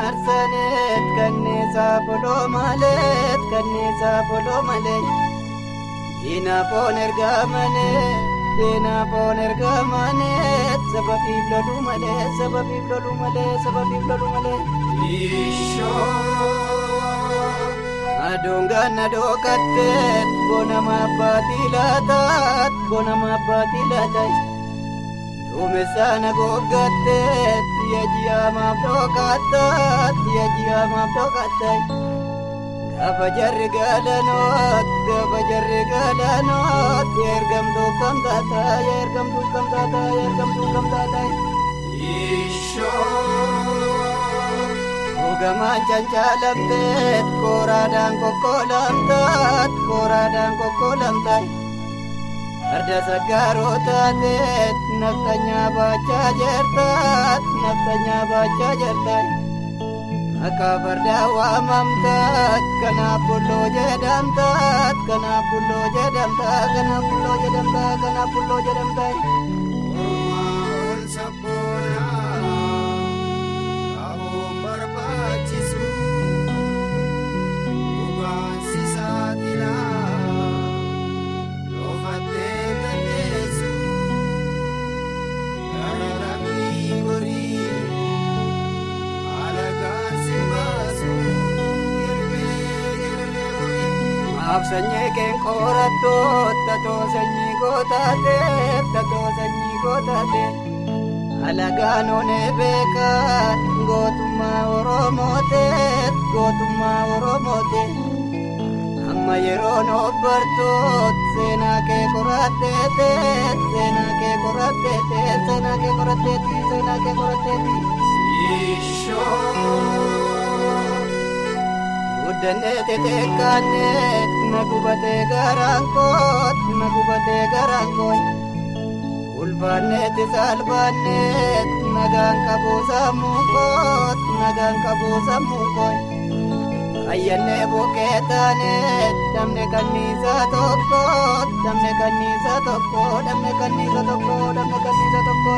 marsaneet kanniisaa foloo maleet kanniisaa foloo malee diinaafoon ergamanee diinaafoon ergamaneet sababiif loluu malee sababiif loluu malee sababiif loluu malee. Aduun ganna dhokatteet bonama abbaatii laataat bonama abbaatii laataat. Duumessaana goggatteet yaji'amaaf dhokattat yaji'amaaf dhokattat. Gaafa jarri galanoot gaafa jarri galanoot ergamtuu kam taata ergamtuu kam taata ergamtuu kam taata. Ogamaan cancaalamteet koraadhaan kokkolamtaat koraadhaan kokkolamtaat. Farda saggaaroo taateet naftanyaa baachaa jirtaat naftanyaa baachaa jirtaat. Akka fardaa waamamtaat kanaaf bulloo jedhamtaat kanaaf bulloo jedhamtaat kanaaf bulloo jedhamtaat kanaaf bulloo jedhamtaat. Ormaan sabboonaa qabuun barbaachisu dhugaan si saaxilaa loofattee dandeessu gara lamii gorii alagaan si baasu gelmee gelmee gorii. Maaf sanyii keen qorattoot tatoo sanyii gootateef tatoo sanyii gootateef alagaan onee beekaa gootummaa Oromooteef gootummaa Oromooteef amma yeroon obbartoot seenaa kee qoratteeteet seenaa kee qoratteeteet seenaa kee qoratteeti seenaa kee qoratteeti. Guddannee teteekkaannee na gubatee garaan koot na gubatee garaan koot. Ulfaanneeti salphaanneet nagaan qabu sammuu koot nagaan qabu sammuu koot. Ayyannee bukkee taaneet damne kanniisa tokkoot damne kanniisa tokko damne kanniisa tokko damne kanniisa tokko.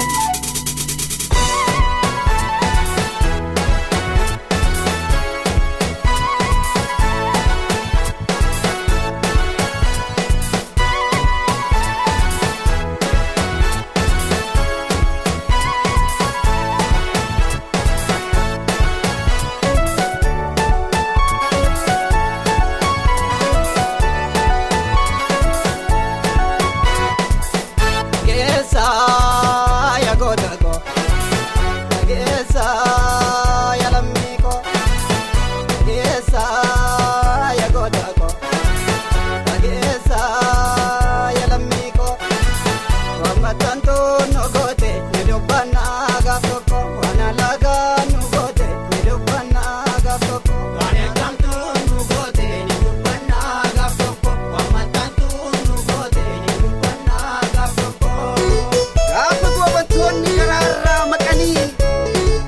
Dhageessaa yaa goota koo dhageessaa yaa lammii koo dhageessaa yaa goota koo dhageessaa yaa lammii koo waan maxxantuu nu goote ni dubbannaa gaaf tokko waan alagaa nu goote ni dubbannaa gaaf tokko. Waan eegamtuu nu goote ni dubbannaa gaaf tokko waan maxxantuu nu goote ni dubbannaa gaaf tokko. Gaafa goobantoonni karaarraa maqanii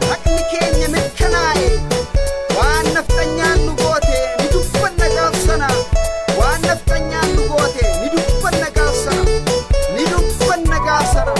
haqni keenya mirkanaa'e waan naftanyaan nu goote ni dubbanna gaaf sana waan naftanyaan nu goote ni dubbanna gaaf sana ni dubbanna gaaf sana.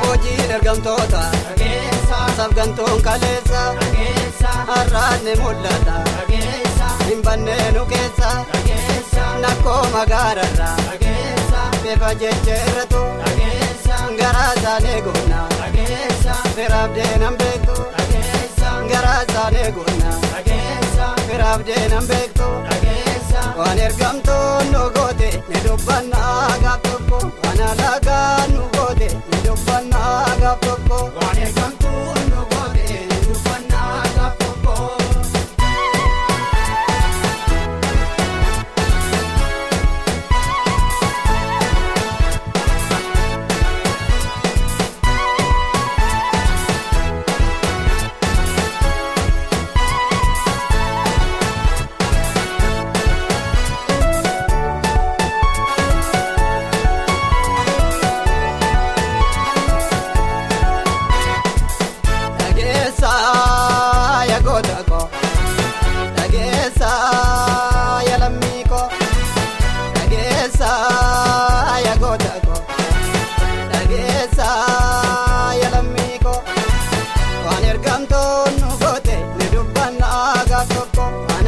Hojiin ergamtoota Dhageessaa sabgantuun kaleessa dhageessaa har'aan ni mul'ata dhageessaa hin bannee nu keessa dhageessaa nakkoo magaararraa dhageessaa bifa jejjeerratu dhageessaa garaa isaanii goona dhageessaa firaaf deenan beektu dhageessaa garaa isaanii goona dhageessaa firaaf deenan beektu dhageessaa waan ergamtuun nu goote ni dubbannaa gaaf tokko waan alagaa nu goote ni dubbannaa gaaf tokko. Waan eegamtuu nu goote ni dubbannaa gaaf tokko.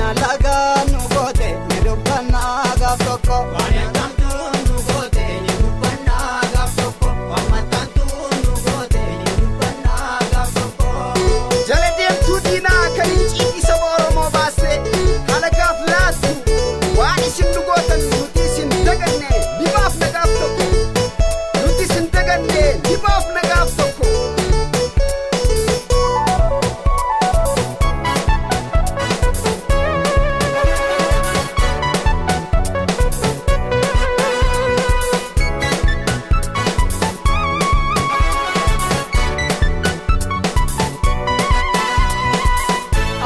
alagaa nu goote ni dubbannaa gaaf tokko. Waan ergamtuun nu goote ni dubbannaa gaaf tokko. Waan maxxantuun nu goote ni dubbannaa gaaf tokko. Jala deemtuu diinaa kan icciitii saba Oromoo baastee halagaaf laattu waan isin nu gootan nuti isin daganne ni baafna gaaf tokko. Nuti isin daganne ni baafna gaaf tokko.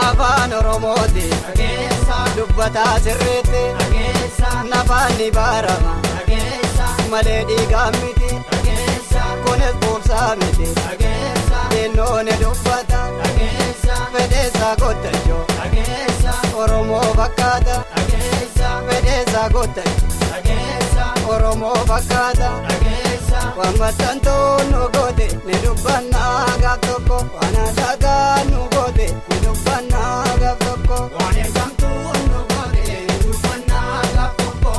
Afaan Oromooti Dhageessa dubbataa sirriitti dhageessa nafaan ni baarama dhageessa malee dhiigaa miti dhageessa kunis quubsaa miti dhageessa xinnoo ni dubbata dhageessa fedheessaa gottachoo dhageessa Oromoo fakkaata dhageessa fedheessaa gottachoo dhageessa Oromoo fakkaata. dhageessa Waan maxxantuun nu goote ni dubbannaa gaaf tokko waan alagaa nu goote ni dubbannaa gaaf tokko. Waan ergamtuun nu goote ni dubbannaa gaaf tokko.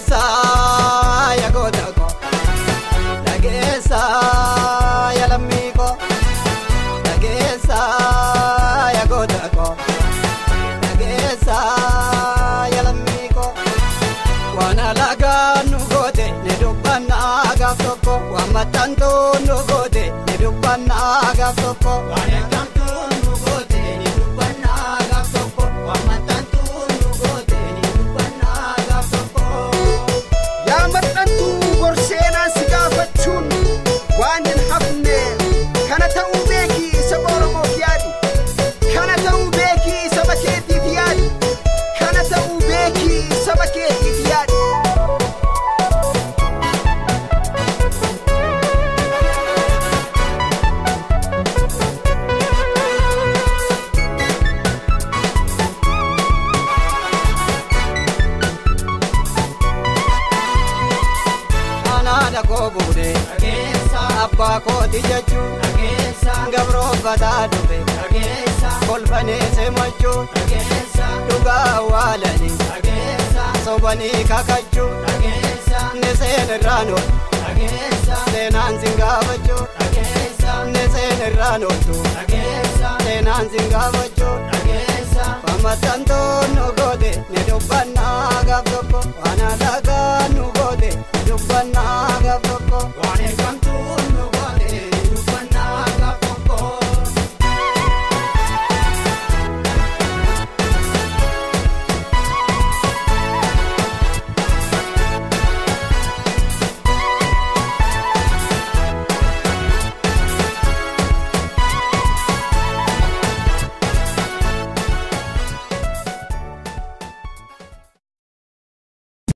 Dhageessaa yaa goota ko dhageessaa yaa lammii ko dhageessaa yaa goota ko dhageessaa yaa lammii ko waan alagaa nu goote ni dubbannaa gaaf tokko waan maxxantuun nu goote ni dubbannaa gaaf tokko. Waan ergamtuun nu goote ni dubbannaa gaaf tokko. Waan maxxantuun nu goote ni dubbannaa gaaf tokko. Yaa maxxantuu gorseenaan si gaafachuun waan hin hafne kana ta'uu beekii saba Oromoof yaadi. Kana ta'uu beekii saba keetiif yaadi. Kana ta'uu beekii saba keetiif yaadi. Anaadha koo buune Dhageessa abbaa kooti jechuun dhageessa gabroonfataa dhufe dhageessa kolfanii simachuun dhageessa dhugaa awwaalanii dhageessa sobanii kakachuun dhageessa ni seen irraan ooltu dhageessa seenaan sin gaafachuu dhageessa ni seen irraan ooltu dhageessa seenaan sin gaafachuu dhageessa waan maxxantuun nu goote ni dubbannaa gaaf tokko waan alagaa nu goote ni dubbannaa gaaf tokko. Waan ergamtuun nu